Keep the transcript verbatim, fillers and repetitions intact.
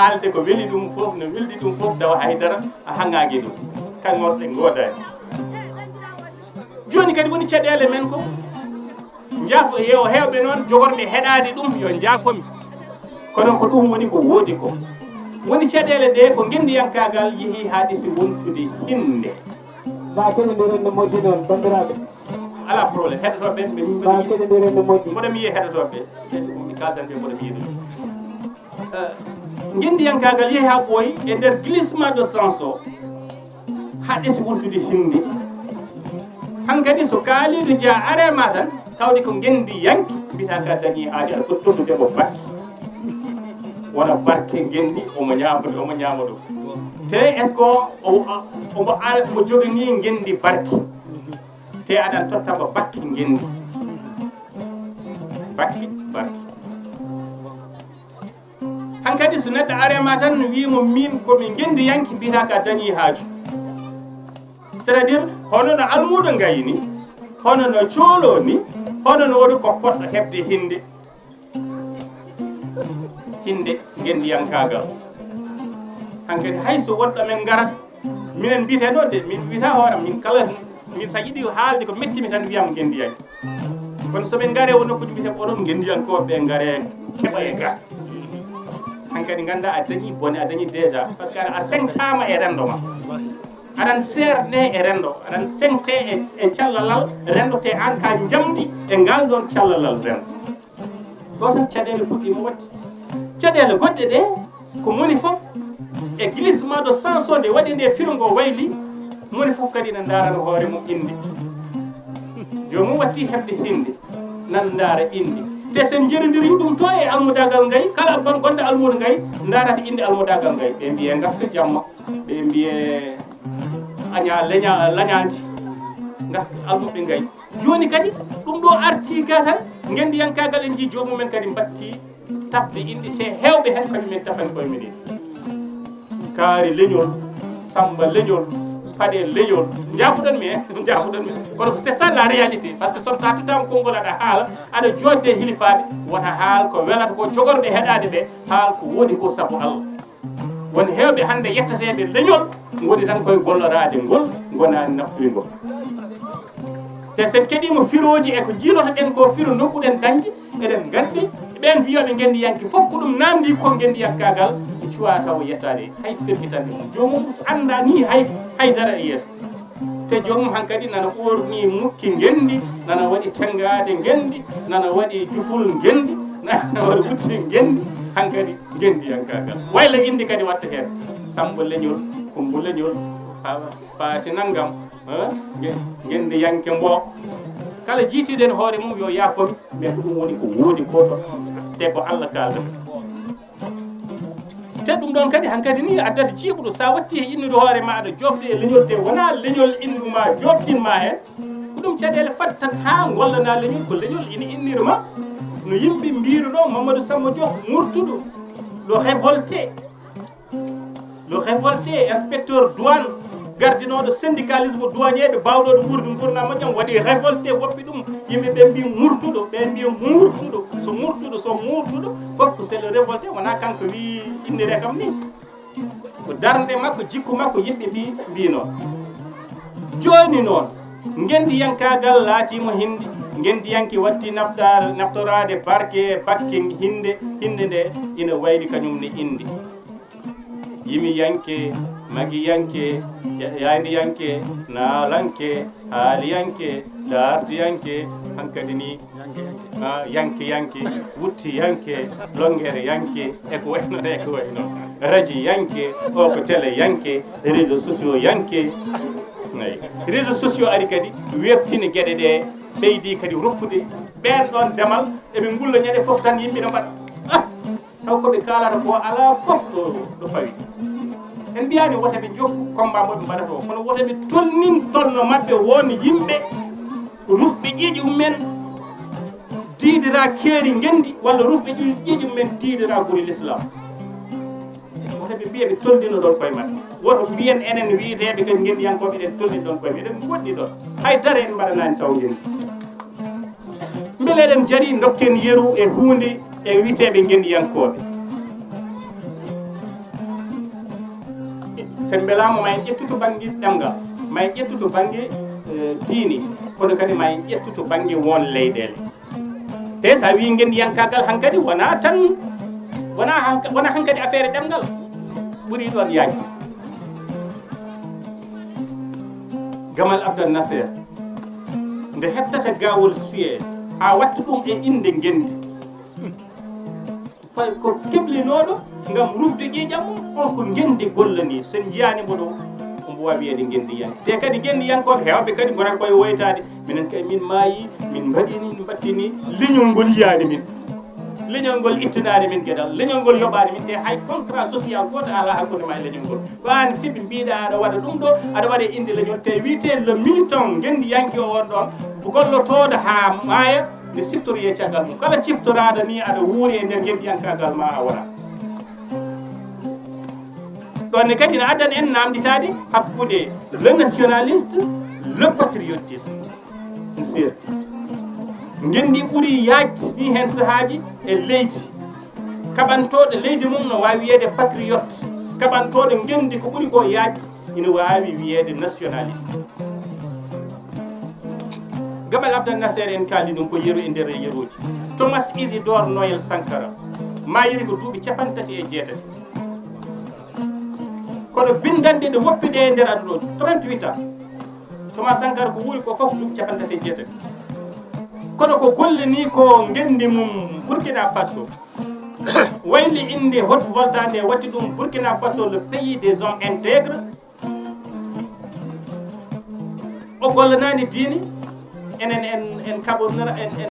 Haalde ko weli ɗum fof, no weldi ɗum fof, tawa haydara a haŋaaki ɗum. Kaŋŋorɗe ngoodaani. Jooni kadi woni caɗeele men ko njaafo, yo heewɓe noon jogorɓe heɗaade ɗum, yo njaafomi. Kono ko ɗum woni ko woodi ko. Woni caɗeele ɗe ko ngenndiyankaagal yehi haa ɗesi wontude hinnde. Ba keɗe nde renndo moƴƴi noon, banndiraaɓe. Alaa problème, heɗotooɓe ɓe, ɓe, ɓe, ba keɗe nde renndo moƴƴi. Mboɗo mi yiya heɗotooɓe ɓe, ɓe, ɓe kaldan ɓe, mboɗo mi yiya ɗum. Eh, ngenndiyankaagal yehi haa ɓooyi e nder glissement de sens o, haa ɗesi wontude hinnde. Hankadi so Kalidou Dia arema tan, tawde ko ngenndiyanke, mbiyata ka dañi haaji, aɗa foti toddude mo barke. Wona barke ngenndi, omo ñaama ɗum, omo ñaama ɗum. Te est-ce que o, o, omo al-, omo joganii ngenndi barke? Te aɗan totta mo barke ngenndi. Barke, barke. Hankadi so neɗɗo arema tan wiimo min ko mi ngenndiyanke, mbiyata ka dañi haaju. C'est-à-dire, hono no almuudo ngayi ni, hono no coolo ni, hono no woni ko poɗɗo heɓde hinnde. Hinnde ngenndiyankaagal. Hankadi hay so woɗɗo men ngarat, minen mbiyetee ɗo de, min mbiyata hoore am, min kala, min sa yiɗi haalde ko metti mi tan wiyam ngenndiyanke. Kono so ɓe ngare won nokkuji mbiyete ko oɗon ngenndiyankooɓe ɓe ngare keɓa e ga. Hankadi ngannda a dañi bone, a dañi déjà. Par ce que aɗa, a seŋtaama e renndo ma. Aɗan seerde e renndo, aɗan seŋte e, e callalal renndo te aan ka njamdi e ngal ɗon callalal renndo. Ɗo tan caɗeele puɗɗiima waɗde. Caɗeele goɗɗe ɗe ko moni fof e glissement de sens o nde waɗi nde firo ngo wayli, moni fof kadi ne ndaarana hoore mum innde. Joomum watti heɓde hinnde, nan ndaara innde. Te sen njerondiri ɗum to e almudaagal ngay, kala alban gonɗo almuudo ngay, ndaarata innde almudaagal ngay. Ɓe mbiye ngaska jamma, ɓe mbiye aña leña, lañaandi, ngaska almuɓɓe ngay. Jooni kadi ɗum ɗo arti ga tan, ngenndiyankaagal en njii joomum en kadi mbatti tafde inɗe, te heewɓe heen kañum en tafani koye men inɗe. Kaari leñol, Samba leñol, Paɗe leñol, njaafuɗon mi, njaafuɗon mi. Kono ko c'est ça la réalité, parce que so a tottaama konngol aɗa haala, aɗa joodde e hilifaaɓe, wota haal ko welata ko, jogorɓe heɗaade ɓe, haal ko woni ko sabu Allah. Won heewɓe hannde yettateeɓe leñol, ngoni tan koye golloraade ngol, ngonaani naftoygol. Te sen keɗiima firooji e ko njiilotoɗen ko, firo ndokkuɗen dañde, eɗen nganndi ɓeen wiyooɓe ngenndiyanke fof ko ɗum naamndii ko ngenndiyankaagal, ɓe cuwaa taw yettaade hay fergitande mum. Joomum so anndaa nii hay, hay dara e yeeso. Te joomum hankadi nana ɓoorni mukki ngenndi, nana waɗi tenngaade ngenndi, nana waɗi juful ngenndi, nana waɗi wutte ngenndi, hankadi ngenndiyankaagal. Wayla inndi kadi watta heen. Sammbo leñol, Kummbo leñol, Fa-, Faati nanngam, eh, nge-, ngenndiyanke mbo. Kala jiitiiɗo heen hoore mum yo yaafam, mais ko ɗum woni ko woodi ko to, te ko Allah kaaldata. Te ɗum ɗon kadi hankadi ni addata jiiɓuɗo, sa watti e innude hoore ma aɗa jofde e leñol, te wona leñol innu ma joftin ma hen, ko ɗum caɗeele fat tan ha gollana leñol, ko leñol ina innir ma. No yimɓe mbiruno Mamadou Samba Diop murtuɗo, le révolté, le révolté, inspecteur douane, gardinoɗo syndicalisme douanier ɓe bawɗo ɗo wuurdi gurdam moƴƴam waɗi révolté, woppi ɗum. Yimɓe ɓe mbi murtuɗo, ɓe mbi murtuɗo, so murtuɗo, so murtuɗo, fof ko c'est le révolté, wona kanko wi innire kam ni. Ko darnde makko, jikku makko, yimɓe mbi, mbi noon. Jooni noon, ngenndiyankaagal laatiima hindi, ngenndiyanke watti naftaare, naftoraade barke, bakke hinde, hinde nde ina wayli kañum ne indi. Yimiyanke, magiyanke, ya-, yayndiyanke, naalanke, haaliyanke, daartiyanke, hankadi ni, ah, yanke, yanke, wutti yanke, longere yanke, e ko wayi noon, e ko wayi noon. Raji yanke, o ko tele yanke, réseaux sociaux yanke. Eyi. Réseaux sociaux ari kadi, weɓtini geɗe ɗe, ɓeydi kadi rokkude ɓeen ɗoon demal, eɓe ngulla ñande fof tan yimɓe no mbaɗa. Ah! Taw ko ɓe kaalata ko alaa fof ɗo, ɗo fawi. En mbiyaani wota ɓe njokku combat mo ɓe mbaɗata o, kono wota ɓe tolnin tolno maɓɓe won yimɓe rufɓe ƴiiƴe mum en diidira keeri ngenndi, walla rufɓe ƴi-, ƴiiƴe mum en diidira guri l'islam. Wota ɓe mbiya ɓe tolnino ɗon koye maɓɓe. Woto mbiyen enen wiyeteeɓe ko ngenndiyankooɓe eɗen tolni ɗon koye maɓɓe. Eɗen ngoɗɗi ɗon. Hay dara en mbaɗanaani taw ngenndi. Mbele eɗen jari dokken yeru e huunde e witeeɓe ngenndiyankooɓe. Sen mbelaama ma en ƴettu to bannge ɗemngal, ma en ƴettu to bannge eh, diine, kono kadi ma en ƴettu to bannge won leyɗeele. Te so a wii ngenndiyankaagal hankadi wonaa tan, wonaa hank- wonaa hankadi affaire ɗemngal ɓuri ɗoon yaajde. Gamal Abdel Nasser nde hettata gaawol Suez haa watta ɗum e innde ngenndi, ko keblinooɗo ngam rufde ƴiiƴam mum on ko ngenndi gollani. Sen njiyaani mbo ɗo, omo waawi wiyeede ngenndiyanke. Te kadi ngenndiyankooɓe heewɓe kadi ngonata koye woytaade, minen kay min maayi, min mbaɗini, min mbattini, leñol ngol yiyaani min. Leñol ngol ittanaani min geɗal, leñol ngol yoɓaani min, te hay contrat social gooto alaa hakkunde ma e leñol ngol. Ko aan fiɓi mbiɗa aɗa waɗa ɗum ɗo, aɗa waɗa innde leñol, te wiyete le militant ngenndiyanke o on ɗon, gollotooɗo haa maaya, nde siftoroyee caggal mum. Kala ciftoraaɗo ni aɗa wuuri e nder ngenndiyankaagal ma a wona. Ɗon ne kadi ne addan en namditaade hakkunde le nationaliste, le patriotisme. N serti. Ngenndi ɓuri yaajde ni heen sahaaji e leydi. Kaɓantooɗo leydi mum no waawi wiyeede patriote. Kaɓantooɗo ngenndi ko ɓuri ko yaajde ina waawi wiyeede nationaliste. Gamal Abdel Nasser en kaali ɗum ko yeru e nder yeruuji. Thomas Isidore Noël Sankara maayiri ko duuɓi capanɗe tati e jeetati. Kono binndanɗe ɗe woppi ɗe e nder aduna o, trente-huit ans. Thomas Sankara ko wuuri ko fof duuɓi capanɗe tati e jeetati. Kono ko gollani ko ngenndi mum Burkina Faso. Wayli innde haute volta nde watti ɗum Burkina Faso, le pays des hommes intègres. O gollanaani diine, enen en en kaɓornira en en